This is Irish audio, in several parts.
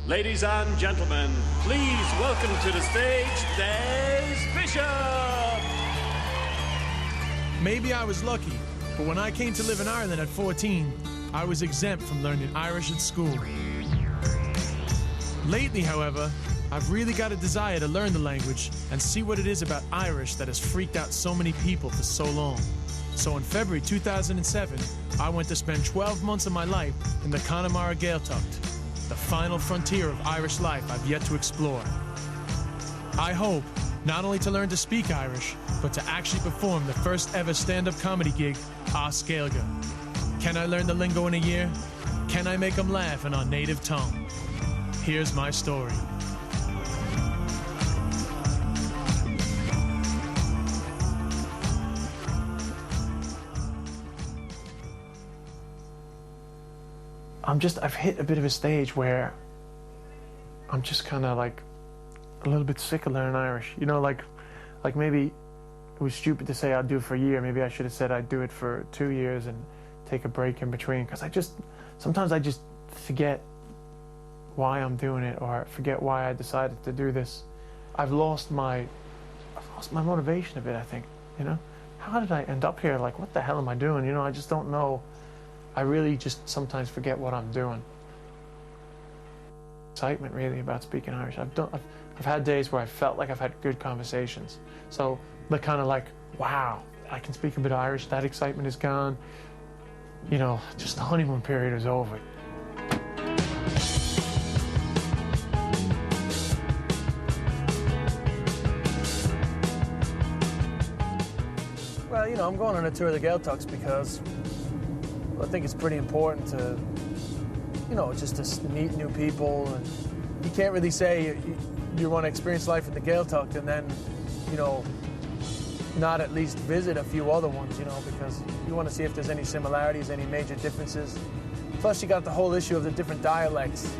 Ladies and gentlemen, please welcome to the stage Des Bishop! Maybe I was lucky, but when I came to live in Ireland at 14, I was exempt from learning Irish at school. Lately, however, I've really got a desire to learn the language and see what it is about Irish that has freaked out so many people for so long. So in February 2007, I went to spend 12 months of my life in the Connemara Gaeltacht, the final frontier of Irish life I've yet to explore. I hope not only to learn to speak Irish, but to actually perform the first ever stand-up comedy gig, As Gaeilge. Can I learn the lingo in a year? Can I make them laugh in our native tongue? Here's my story. I'm just I've hit a bit of a stage where I'm just kind of like a little bit sick of learning Irish. You know, like like maybe it was stupid to say I'd do it for a year. Maybe I should have said I'd do it for two years and take a break in between because I just sometimes I just forget why I'm doing it or forget why I decided to do this. I've lost my I've lost my motivation a bit, I think, you know? How did I end up here? Like what the hell am I doing? You know, I just don't know. I really just sometimes forget what I'm doing. Excitement really about speaking Irish. I've done I've, I've had days where I felt like I've had good conversations. So the kind of like, wow, I can speak a bit of Irish, that excitement is gone. You know, just the honeymoon period is over. Well, you know, I'm going on a tour of the Gaeltachts because I think it's pretty important to, you know, just to meet new people. And you can't really say you, you want to experience life in the Gaeltacht and then, you know, not at least visit a few other ones, you know, because you want to see if there's any similarities, any major differences. Plus, you got the whole issue of the different dialects.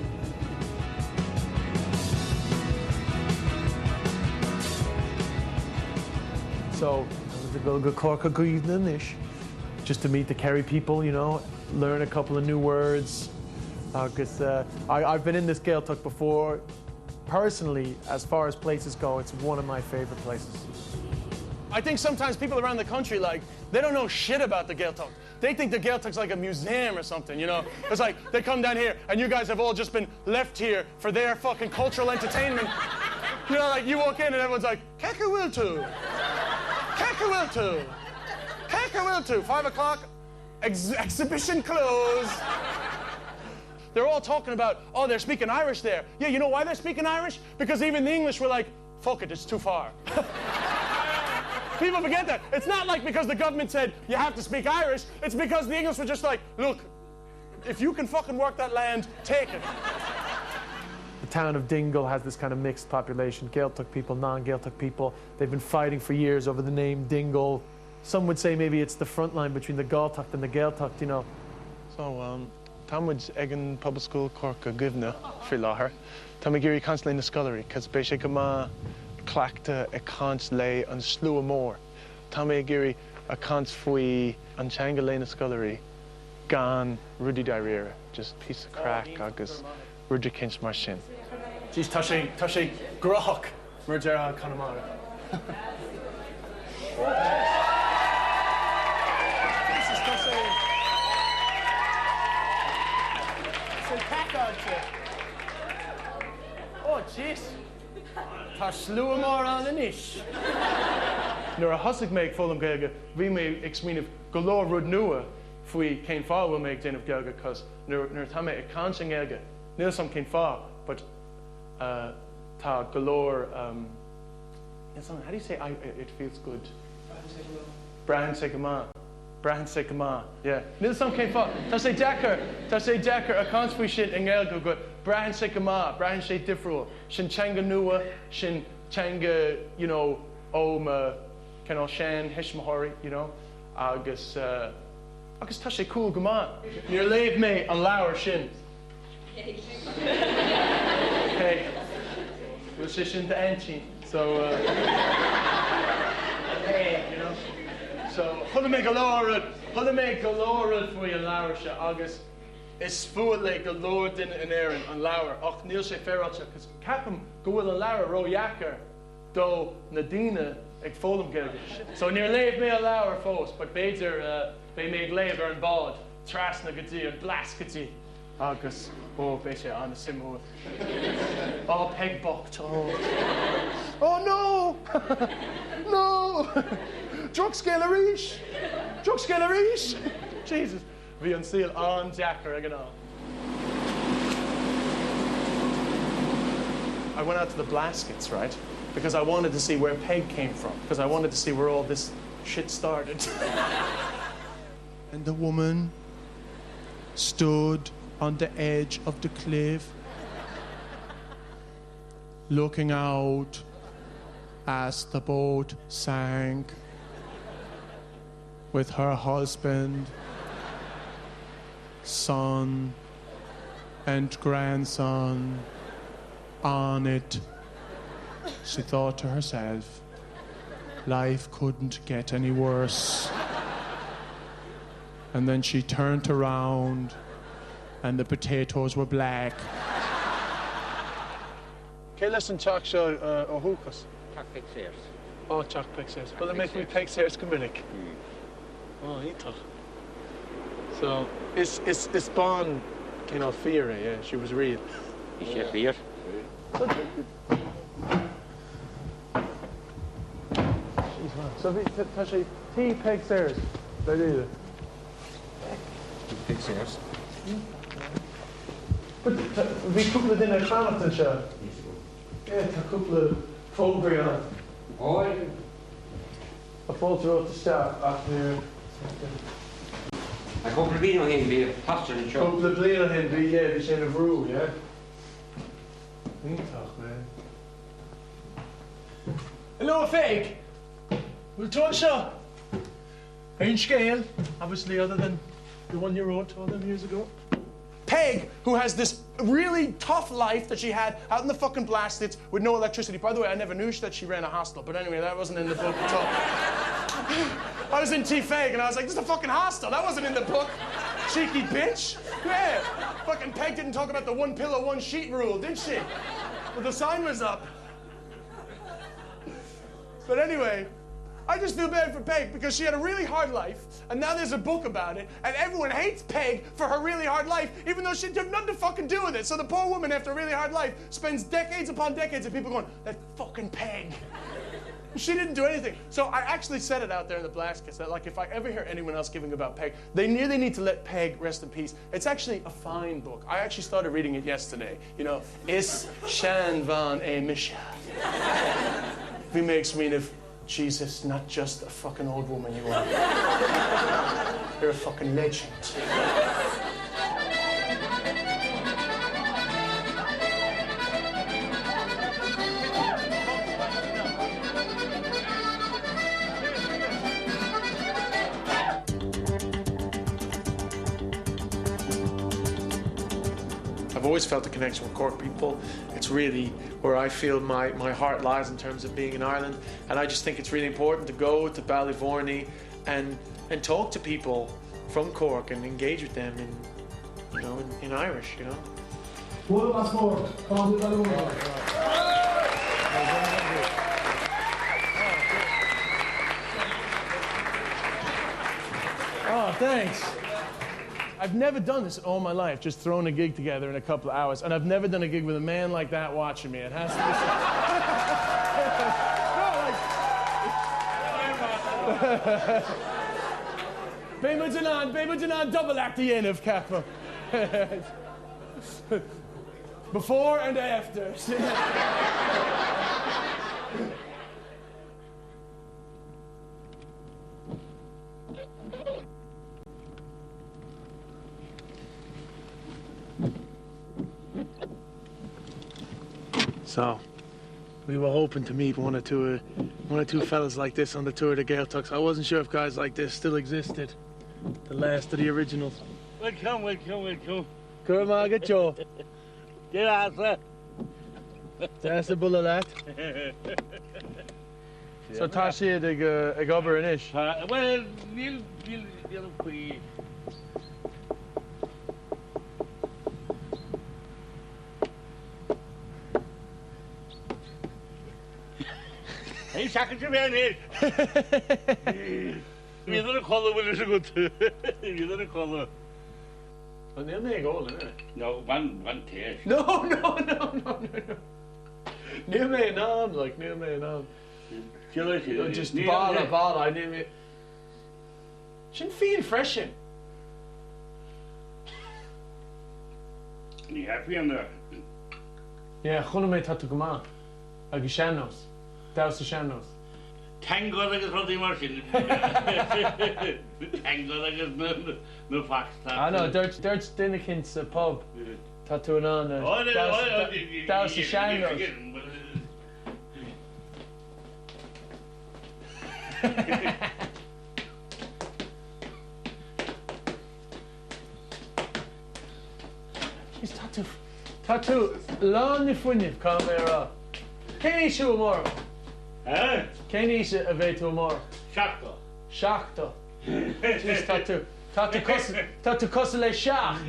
So to go go Corca Dhuibhne just to meet the Kerry people, you know, learn a couple of new words. Because uh, uh, I, I've been in this Gaeltacht before. Personally, as far as places go, it's one of my favorite places. I think sometimes people around the country, like, they don't know shit about the Gaeltacht. They think the Gaeltacht's like a museum or something, you know? It's like, they come down here, and you guys have all just been left here for their fucking cultural entertainment. You know, like, you walk in and everyone's like, Kekawiltu! Kekawiltu! Kekawiltu! 5 o'clock, ex exhibition closed. They're all talking about, oh, they're speaking Irish there. Yeah, you know why they're speaking Irish? Because even the English were like, fuck it, it's too far. People forget that. It's not like because the government said you have to speak Irish. It's because the English were just like, look, if you can fucking work that land, take it. The town of Dingle has this kind of mixed population, Gaeltacht people, non-Gaeltacht people. They've been fighting for years over the name Dingle. Some would say maybe it's the front line between the Gaeltacht and the Gaeltacht, you know. So, um, tá muid ag an Pobalscoil Corca Dhuibhne faoi láthair. Tá mé ag iarraidh caint le na scoláirí 'cause beidh sé go maith cleachtadh ag caint le an slua mór. Tá mé ag iarraidh a caint faoi an teanga le na scoláirí gan rudaí dáiríre, just píosa craic agus rud eicínt mar sin. Jeez, tá sé, tá sé gnóthach, mar a déarfá i gConamara. Jesus, tá sé, tá sé pacáilte. Oh, jeez. Tá slua mór ann anois. Nuair a thosaigh mé ag foghlaim Gaeilge, bhí mé ag smaoineamh go leor rud nua faoi cén fáth a bhfuil mé ag déanamh Gaeilge 'cause nuair nuair atá mé ag caint i nGaeilge, níl 'fhios a'm cén fáth but uh tá go leor um níl 'fhios a'm how do you say I it feels good? Braitheann sé go maith. Braitheann sé go maith. Braitheann sé go maith. Yeah. Níl 'fhios a'm cén fáth. Tá sé deacair, tá sé deacair a caint faoi sin i nGaeilge but braitheann sé go maith, braitheann sé difriúil. Sin teanga nua, sin teanga you know ó mo cineál sean thuismitheoirí you know agus eh agus tá sé cool go maith. Níor léigh mé an leabhar sin. Hey, bhfuil sé sin d'aintín? So uh, hey, you know. So chuala mé go leor rud, chuala mé go leor rud faoi an leabhar seo agus. Is fuath le go leor duine in Éirinn an leabhar ach níl sé féaráilte 'cause ceapaim go bhfuil an leabhar ródheacair do na daoine ag foghlaim Gaeilge. So níor léigh mé an leabhar fós but b'fhéidir beidh mé ag léamh ar an bád trasna go dtí an Blascaod agus oh beidh sé an-suimiúil. Oh Peig bocht oh. Oh no! No! Drochscéal arís! Drochscéal arís! Jesus! Bhí an saol an-deacair ag an am. I went out to the Blaskets, right? Because I wanted to see where Peg came from, because I wanted to see where all this shit started. And the woman stood on the edge of the cliff, looking out as the boat sank with her husband, son, and grandson on it. She thought to herself, life couldn't get any worse. And then she turned around and the potatoes were black. Cé leis an teach seo ó dhúchas? Teach Peig Sayers. Ó, Teach Peig Sayers. Bhuel, an mbeidh faoi Peig Sayers go minic? Ó, iontach. So, is, is, is bean cineál fíor é, yeah, she was real. Bhí sé fíor. So bhí, tá sé Tí Peig Sayers, dáiríre. Tí Peig Sayers. But bhí cúpla duine ag fanacht anseo. Yeah, tá cúpla fógraí ann. Tá fáilte romhat isteach ach níor. Cúpla bliain ó shin bhí pastor anseo. Cúpla bliain ó shin bhí, yeah, bhí sé ina bhrú, yeah. Iontach, man. Hello, a Pheig! Bhfuil tú anseo? Aon scéal, obviously other than the one you wrote all them years ago. Peg, who has this really tough life that she had out in the fucking Blaskets with no electricity. By the way, I never knew that she ran a hostel, but anyway, that wasn't in the book at all. I was in Tigh Pheig and I was like, this is a fucking hostel. That wasn't in the book. Cheeky bitch. Yeah. Fucking Peg didn't talk about the one pillow, one sheet rule, did she? But the sign was up. But anyway, I just feel bad for Peg because she had a really hard life, and now there's a book about it, and everyone hates Peg for her really hard life, even though she had nothing to fucking do with it. So the poor woman, after a really hard life, spends decades upon decades of people going, that fucking Peg. She didn't do anything. So I actually said it out there in the Blaskets that, like, if I ever hear anyone else giving about Peg, they nearly need to let Peg rest in peace. It's actually a fine book. I actually started reading it yesterday. You know, Is seanbhean é mise. Bhí mé ag smaoineamh, Jesus, not just a fucking old woman you are. You're a fucking legend. I've always felt a connection with Cork people. It's really where I feel my, my heart lies in terms of being in Ireland. And I just think it's really important to go to Ballyvourney and, and talk to people from Cork and engage with them in, you know, in, in Irish, you know. Oh, thanks. I've never done this all my life, just thrown a gig together in a couple of hours, and I've never done a gig with a man like that watching me. It has to be. no, like. Beidh muid in ann, beidh muid in ann double act a dhéanamh, ceapaim. Before and after. So, we were hoping to meet one or two, uh, one or two fellas like this on the tour of the Gaeltachts. I wasn't sure if guys like this still existed. The last of the originals. Welcome, welcome, welcome. Go raibh maith agat, Joe. Deasa. Deas bualadh leat. So tá siad ag ag obair anois? Bhuel, níl, níl, níl faoi. Ní seachaint a bheith anois. Bhíodar ag codladh, bhfuil fhios agat. Bhíodar ag codladh. Well, níl mé ag ól anyway. No, bain tae. No, no, no, no, no, no. Níl mé in ann, like, níl mé in ann. No, just balla, balla, níl mé... Sin fíon freisin. Ní hea fíon é. Yeah, chonaic mé tá tú go maith. Agus sean-nós. Damhsa sean-nós. Tango agus rudaí mar sin. Tango agus na foxtrots. Ah no, dúirt dúirt duine éicint sa pub tá tú in ann damhsa sean-nós. Jeez, tá tú, tá tú lán de fuinneamh, caithfidh mé a rá. Cén aois thú amárach? Eh? Cén aois a bheidh tú amárach? 70. 70. Jeez, tá tú, tá tú cosúil, tá tú cosúil le seacht.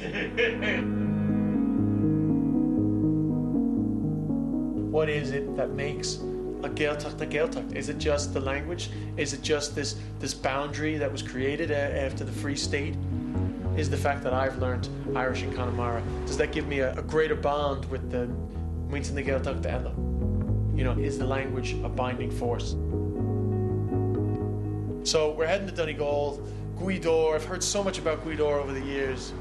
What is it that makes a Gaeltacht a Gaeltacht? Is it just the language? Is it just this this boundary that was created after the Free State? Is the fact that I've learned Irish in Connemara, does that give me a, a greater bond with the muintir na Gaeltachta eile? You know, is the language a binding force? So we're heading to Donegal, Gaoth Dobhair. I've heard so much about Gaoth Dobhair over the years.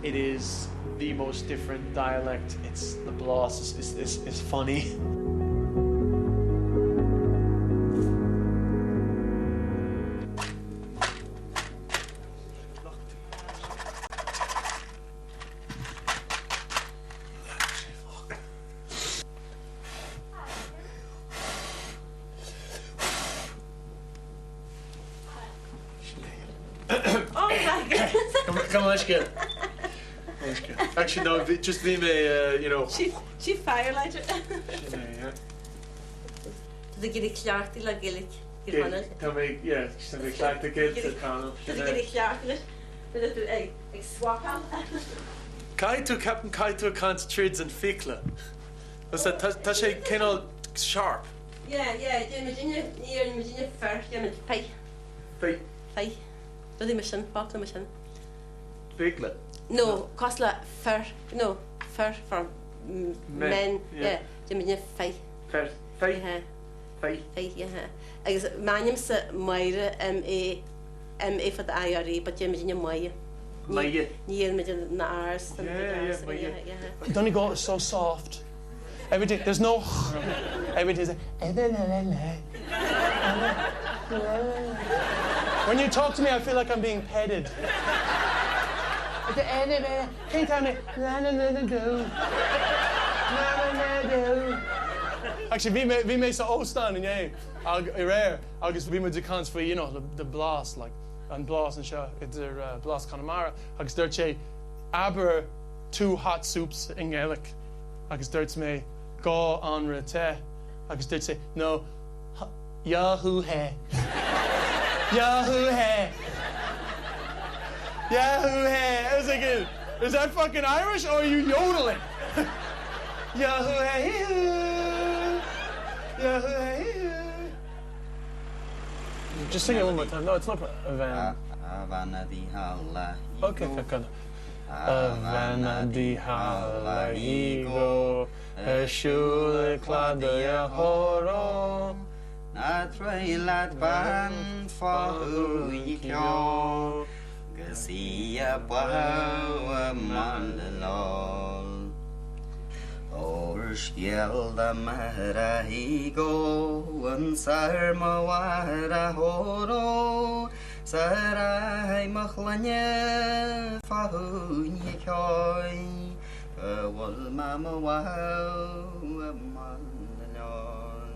It is the most different dialect. It's the blas is, is, is, is funny. Oh my goodness. Come on, leithscéal. Actually, no, just bhí mé, you know. Sí firelighter. Sin é, yeah. Tá tú ag iarraidh cleachtadh le Gaeilge Thír Chonaill. Tá mé, yeah, tá mé ag cleachtadh Gaeilge Thír Chonaill. Tá tú ag iarraidh cleachtadh leis, tá tú ag swapáil. Caithfidh tú, ceapaim caithfidh tú ag caint tríd an fiacla. Tá sé cineál sharp. Yeah, yeah, déanann muidinne, ní deireann muidinne fir, déanann muid fai. Fai. Fai. Rudaí mar sin, focla mar sin. Fiacla. No, cosúil le fir, no, fir for men, yeah, déanann muidinne fai. Fir, fai. Yeah. Fai. Fai, yeah. Agus m'ainmse Máire, M-A, M-A for the I-R-E, but déanann muidinne Máire. Máire. Ní dhéanann muid na R's. Yeah, yeah, Máire. Yeah. Donegal is so soft. Everything, there's no everything's When you talk to me, I feel like I'm being petted. Actually, bhí mé, bhí mé sa óstán inné aréir agus bhí muid ag caint faoi, you know, the, the blas, like, an blas anseo idir uh, blas Chonamara agus dúirt sé abair two hot soups i nGaeilge. Agus dúirt mé, Dhá anraith te. Agus dúirt sé, No, Yahoo he. Yahoo he. Yahoo he. I was like, is that fucking Irish or are you yodeling? Yahoo he hoo. Yahoo he hoo. Just sing it one more time. No, it's not a van. Okay, okay. A bhean di halla go ar siúl ag cladaigh a hóró. Ná troid leat bean fá thuí ceo 'gus í a baitheadh i mBaile Óir scéal dá mbeatha a go anns ar mo mháthair a hóró 'S a rachaidh mo shloinne fá thúin cheoil go bhfuil mé mo bhaitheadh i mBaile Loairn.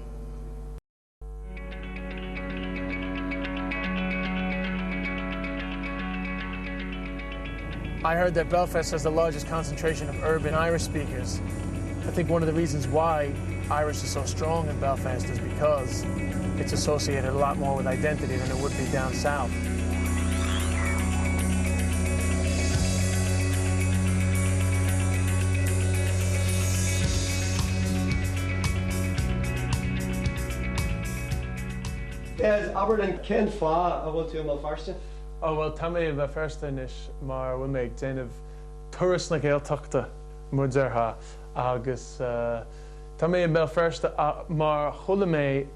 I heard that Belfast has the largest concentration of urban Irish speakers. I think one of the reasons why Irish is so strong in Belfast is because it's associated a lot more with identity than it would be down south. Des, abair linn cén fáth a bhfuil tú i mBéal Feirste? Ó bhuel tá mé i mBéal Feirste anois mar bhfuil mé ag déanamh turas na Gaeltachta mar a déarfá agus tá mé i mBéal Feirste mar chuala mé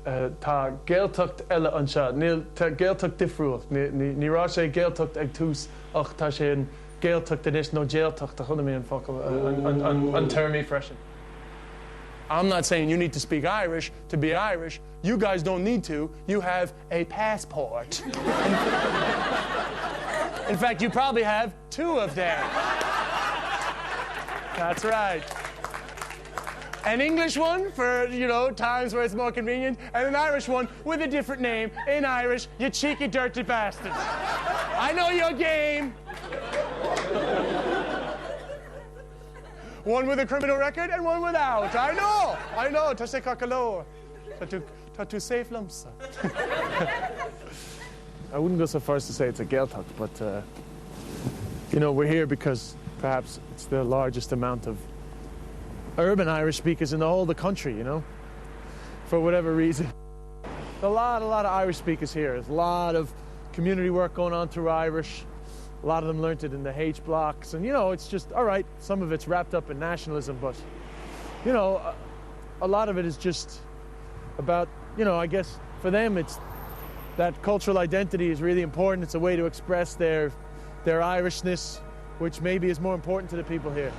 tá Gaeltacht eile anseo, níl, tá Gaeltacht difriúil, ní raibh sé Gaeltacht ag tús ach tá sé an Gaeltacht anois nó Jailtacht a chuala mé an focal, an téarmaí freisin. I'm not saying you need to speak Irish to be Irish, you guys don't need to, you have a passport. In fact, you probably have two of them. That's right. An English one for, you know, times where it's more convenient, and an Irish one with a different name in Irish, you cheeky dirty bastards. I know your game. One with a criminal record and one without. I know! I know! Tá sé ceart go leor. Tá tú, tá tú safe liomsa. I wouldn't go so far as to say it's a Gaeltacht, but uh, you know, we're here because perhaps it's the largest amount of urban Irish speakers in the whole of the country, you know, for whatever reason. A lot, a lot of Irish speakers here. There's a lot of community work going on through Irish. A lot of them learnt it in the H blocks and you know, it's just all right, some of it's wrapped up in nationalism, but you know, a, a lot of it is just about, you know, I guess for them it's that cultural identity is really important. It's a way to express their their Irishness, which maybe is more important to the people here.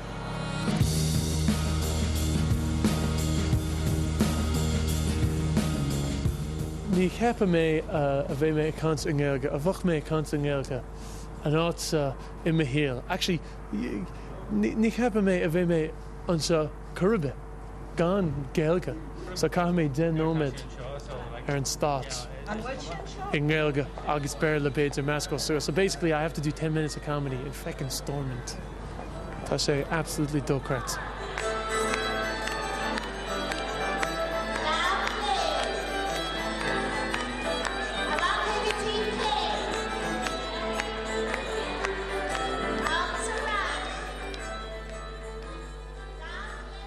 Ní cheapaim mé a bheidh mé ag caint i nGaeilge, a bheadh mé ag caint i nGaeilge an áit seo i mo shaol. Actually, ní cheapaim mé a bheidh mé anseo chor ar bith gan Gaeilge. So caithfidh mé 10 nóiméad ar an stáitse i nGaeilge agus Béarla b'fhéidir measctha suas. So basically I have to do 10 minutes of comedy in feckin' Stormont. Tá sé absolutely dochreidte.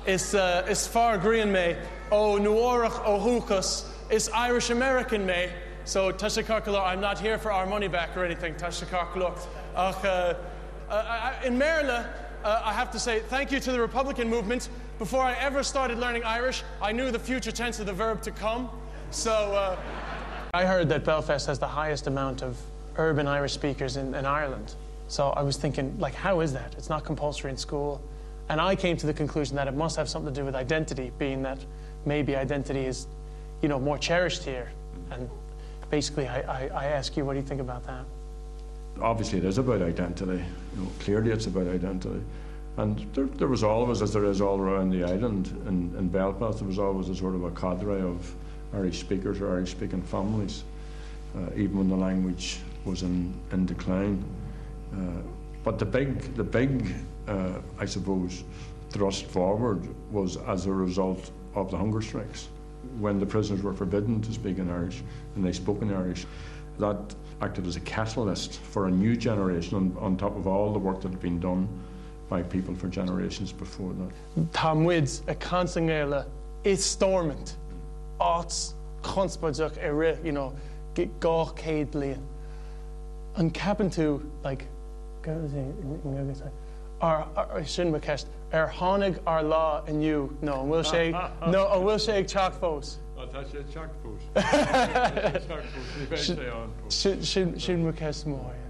Is is fear grinn mé, ó Nua-Eabhrac ó dhúchas, is Irish American mé, so tá sé ceart go leor, I'm not here for our money back or anything, tá sé ceart go leor. Ach in mBéarla, I have to say thank you to the Republican movement. Before I ever started learning Irish, I knew the future tense of the verb to come. So uh, I heard that Belfast has the highest amount of urban Irish speakers in, in Ireland. So I was thinking, like, how is that? It's not compulsory in school. And I came to the conclusion that it must have something to do with identity, being that maybe identity is, you know, more cherished here. And basically, I, I, I ask you, what do you think about that? Obviously, it is about identity. You know, clearly, it's about identity. And there, there was always, as there is all around the island, in, in Belfast, there was always a sort of a cadre of Irish speakers or Irish-speaking families, uh, even when the language was in, in decline. Uh, but the big, the big uh, I suppose, thrust forward was as a result of the hunger strikes. When the prisoners were forbidden to speak in Irish and they spoke in Irish, that acted as a catalyst for a new generation on, on top of all the work that had been done by people for generations before that. Tá muid ag caint i nGaeilge i Stormont, áit chonspóideach i rith, you know, 200 bliain. An gceapann tú, like, ar, sin mo cheist, ar tháinig ár lá inniu nó an bhfuil sé, nó an bhfuil sé ag teacht fós? Tá sé ag teacht fós. Tá sé ag teacht fós, ní bheidh sé ann fós. Sin mo cheist mór, yeah.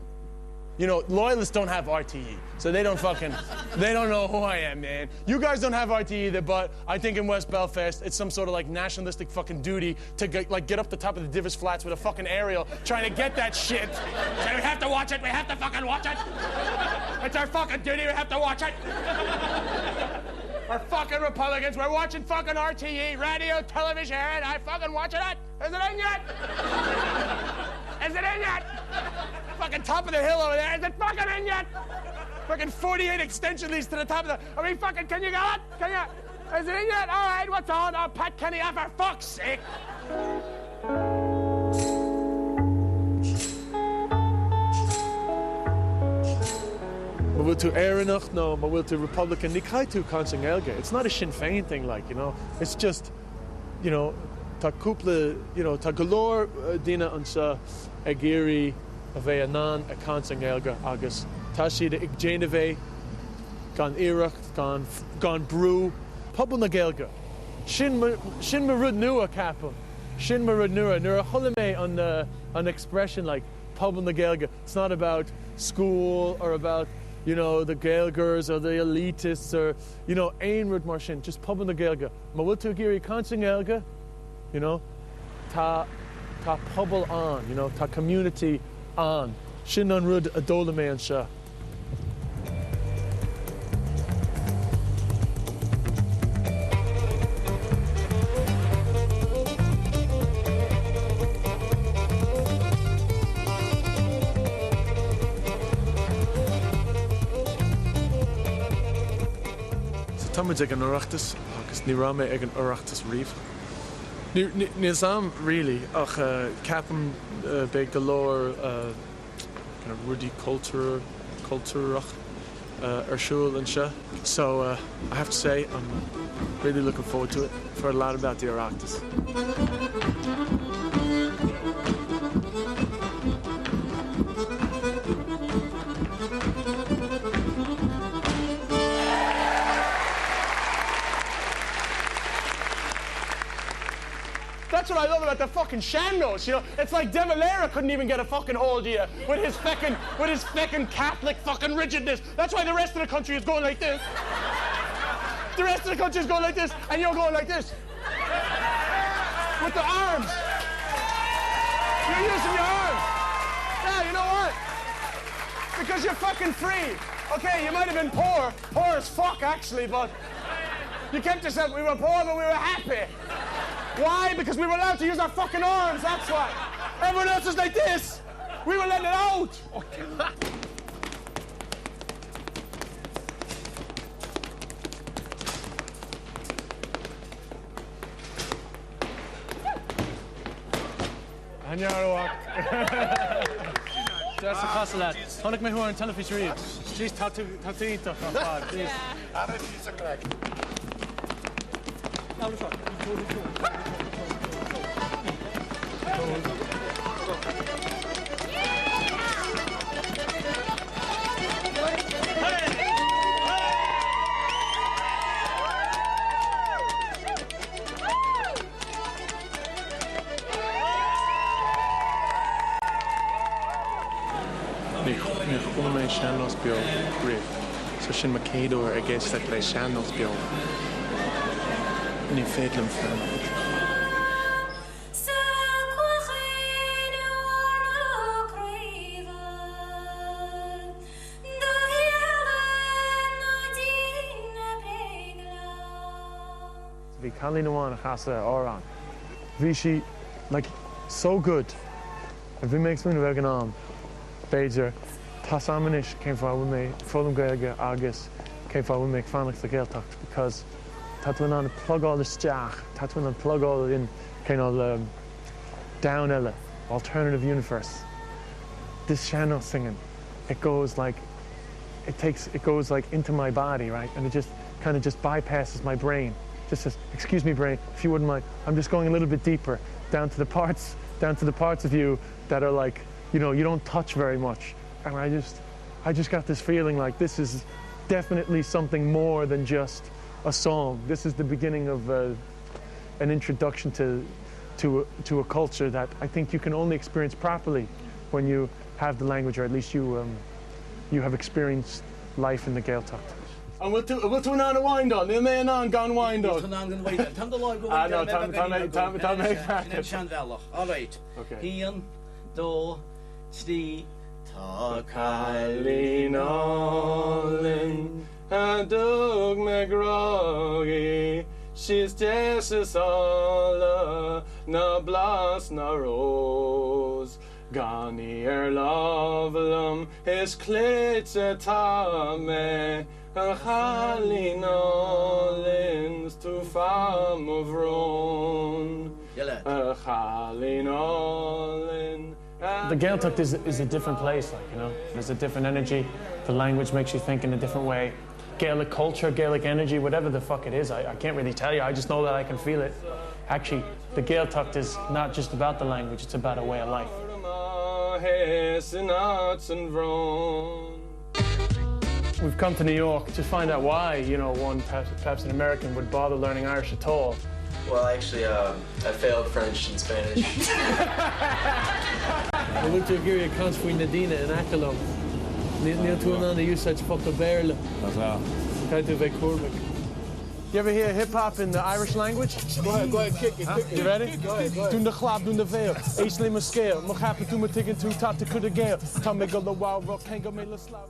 You know, loyalists don't have RTE, so they don't fucking, they don't know who I am, man. You guys don't have RTE either, but I think in West Belfast, it's some sort of like nationalistic fucking duty to get, like get up the top of the Divis Flats with a fucking aerial trying to get that shit. So we have to watch it, we have to fucking watch it. It's our fucking duty, we have to watch it. We're fucking Republicans, we're watching fucking RTE, radio, television, I fucking watching it. Is it in yet? Is it in yet? Fucking top of the hill over there. Is it fucking in yet? Fucking 48 extension leads to the top of the... I mean, fucking, can you get it? Can you... Is it in yet? All right, what's on? Oh, Pat Kenny, oh, for fuck's sake. Má bhfuil tú Éireannach nó má bhfuil tú Republican, ní caithfidh tú caint i nGaeilge. It's not a Sinn Féin thing, like, you know. It's just, you know, Tá cúpla, you know, tá go leor daoine anseo ag iarraidh a bheith in ann ag caint i nGaeilge agus tá siad ag déanamh é gan iarracht, gan, gan brú. Pobal na Gaeilge. Sin mo, sin mo rud nua, ceapaim. Sin mo rud nua. Nuair a chuala mé an, an expression like pobal na Gaeilge, it's not about school or about, you know, the Gaeilgeoirs or the elitists or, you know, aon rud mar sin, just pobal na Gaeilge. Má bhfuil tú ag iarraidh caint i nGaeilge, you know, tá, tá pobal ann, you know, tá community ann. Sin an rud a d'fhoghlaim mé anseo. So tá muid ag an Oireachtas agus ní raibh mé ag an Oireachtas riamh. Níl 'fhios a'm really ach ceapaim beidh go leor kind of rudaí cultúr cultúrach ar siúl anseo. So I have to say I'm really looking forward to it. I've heard a lot about the Oireachtas. That's what I love about the fucking sean-nós, you know? It's like De Valera couldn't even get a fucking hold of you with his feckin' with his feckin' Catholic fucking rigidness. That's why the rest of the country is going like this. The rest of the country is going like this, and you're going like this. With the arms. You're using your arms. Yeah, you know what? Because you're fucking free. Okay, you might have been poor. Poor as fuck, actually, but you kept yourself, we were poor, but we were happy. Why? Because we were allowed to use our fucking arms, that's why. Everyone else was like this. We were letting it out. Deas a chasadh leat. Chonaic mé thú ar an teilifís riamh. Jeez, tá tú tá tú iontach ar fad. Jeez. Ní chuala mé sean-nós beo riamh, so sin mo chéad uair ag éisteacht le sean-nós beo. Ní féidir liom fanacht. Bhí cailín amháin a chasadh amhrán. Bhí sí like so good. And bhí mé ag smaoineamh ag an am, b'fhéidir, tá 's a'm anois cén fáth a bhfuil mé ag foghlaim Gaeilge agus cén fáth a bhfuil mé ag fanacht sa Ghaeltacht because tá tú in ann plugáil isteach, tá tú in ann plugáil in cineál domhan eile, alternative universe. This sean-nós singing, it goes like, it takes, it goes like into my body, right, and it just kind of just bypasses my brain. Just says, excuse me brain, if you wouldn't mind, I'm just going a little bit deeper down to the parts, down to the parts of you that are like, you know, you don't touch very much. And I just, I just got this feeling like this is definitely something more than just a song. This is the beginning of uh, an introduction to, to, to a culture that I think you can only experience properly when you have the language or at least you, um, you have experienced life in the Gaeltacht. An bhfuil tú, an bhfuil tú in ann a windáil? Níl mé in ann gan windáil. Níl tú in ann gan windáil. Tá do láimh go Ah no, tá, tá mé, tá, tá mé ag Sin an seanbhealach. All right. Okay. Haon, dó, trí. Tá cailín álainn a dtug mé grá dhi, 'Sí is deise is áille ná blas na rós. Gan í ar láimh liom is cloíte atá mé, a chailín álainn 's tú fáth mo bhróin, a chailín álainn. The Gaeltacht is is a different place like you know there's a different energy the language makes you think in a different way. Gaelic culture, Gaelic energy, whatever the fuck it is, I, I can't really tell you. I just know that I can feel it. Actually, the Gaeltacht is not just about the language, it's about a way of life. We've come to New York to find out why, you know, one perhaps, perhaps an American would bother learning Irish at all. Well, actually, um, I failed French and Spanish. An bhfuil tú ag iarraidh caint faoi na daoine in aice liom? Níl tú in ann a úsáid focal Béarla. Caithfidh tú a bheith cúramach. You ever hear hip hop in the Irish language? Go ahead, go ahead, kick it, kick it. You ready? Go ahead, go ahead. Dún do chlab, dún do bhéal. Éist le mo scéal. Má cheapann tú má tuigeann tú tá tú curtha i gcéill. Tá mé ag dul i bhfabhar, cé go mbeidh le slabhra.